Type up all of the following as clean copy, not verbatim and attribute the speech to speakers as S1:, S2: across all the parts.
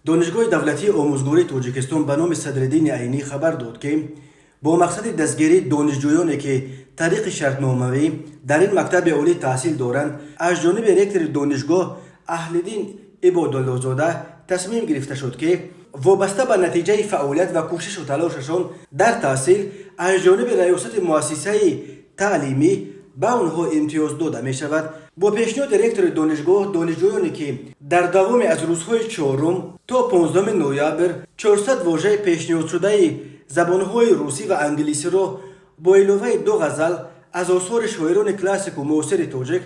S1: Донишгоҳи давлатии омӯзгории Тоҷикистон ба номи Садриддини Айнӣ хабар дод, ки бо мақсади дастгирии донишҷӯёне, ки тариқи шартномавӣ дар ин мактаби олӣ таҳсил доранд, аз ҷониби ректори донишгоҳ Аҳлиддин Ибодуллозода тасмим гирифта шуд, ки вобаста ба натиҷаи фаъолият ва кӯшишу талошашон дар таҳсил аз ҷониби раёсати муассисаи таълимӣ ба онҳо имтиёз дода мешавад. Бо пешниҳоди ректори донишгоҳ, донишҷӯёне, ки дар давоми аз рӯзҳои 4 то 15 ноябр 400 вожаи пешниҳодшудаи забонҳои русӣ ва англисиро бо иловаи ду ғазал аз осори шоирони классику муосири тоҷик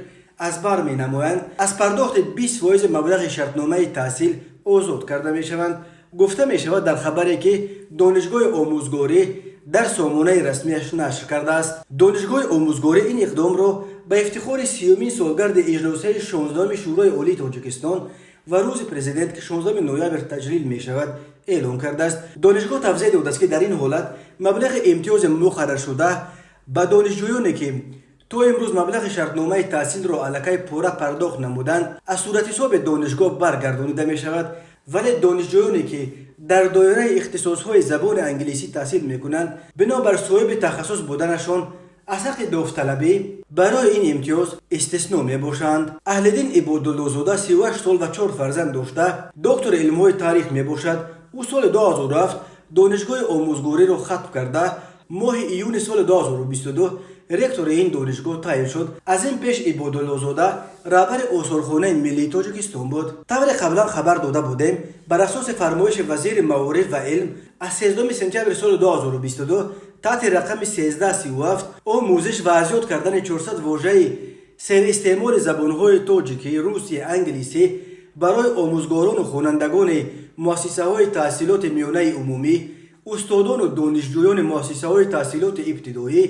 S1: аз бар менамоянд, аз пардохти 20 фоизи маблағи шартномаи таҳсил озод карда мешаванд, гуфта мешавад дар хабаре, ки донишгоҳи омӯзгорӣ дар сомонаи расмиаш нашр кардааст. Донишгоҳи омӯзгорӣ ин иқдомро ба ифтихори 30-умин солгарди иҷлосияи 16-уми Шӯрои Олии Тоҷикистон ва Рӯзи Президент, ки 16 ноябр таҷлил мешавад, эълон кардааст. Донишгоҳ тавзеҳ додааст, ки дар ин ҳолат маблағи имтиёзи муқарраршуда ба донишҷӯёне, ки то имрӯз маблағи шартномаи таҳсилро аллакай пурра пардохт намуданд, аз суратҳисоби донишгоҳ баргардонида мешавад, вале донишҷӯёне, ки дар доираи ихтисосҳои забони англисӣ таҳсил мекунанд, бинобар соҳиби тахассус буданашон аз ҳаққи довталабӣ барои ин имтиёз истисно мебошанд. Аҳлиддин Ибодуллозода 38 сол ва чор фарзанд дошта, доктори илмҳои таърих мебошад. Ӯ соли 2007 донишгоҳи омӯзгориро хатм карда, моҳи июни соли 2022 ректори ин донишгоҳ таъин шуд. Аз ин пеш Ибодуллозода раҳбари Осорхонаи миллии Тоҷикистон буд. Тавре қаблан хабар дода будем, бар асоси фармоиши вазири маориф ва илм аз 13 сентябри соли 2022 таҳти рақами 1337 омӯзиш ва аз ёд кардани 400 вожаи серистеъмоли забонҳои тоҷикӣ, русӣ, англисӣ барои омӯзгорону хонандагони муассисаҳои таҳсилоти миёнаи умумӣ, устодону донишҷӯёни муассисаҳои таҳсилоти ибтидоӣ,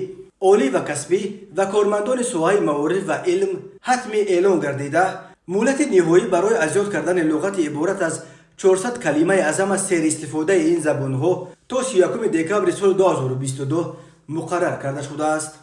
S1: олӣ ва касбӣ ва кормандони соҳаи маориф ва илм ҳатмӣ эълон гардида, муҳлати ниҳоӣ барои аз ёд кардани луғати иборат аз 400 калимаи аз ҳама серистифодаи ин забонҳо то 31 декабри соли 2022 муқаррар карда шудааст.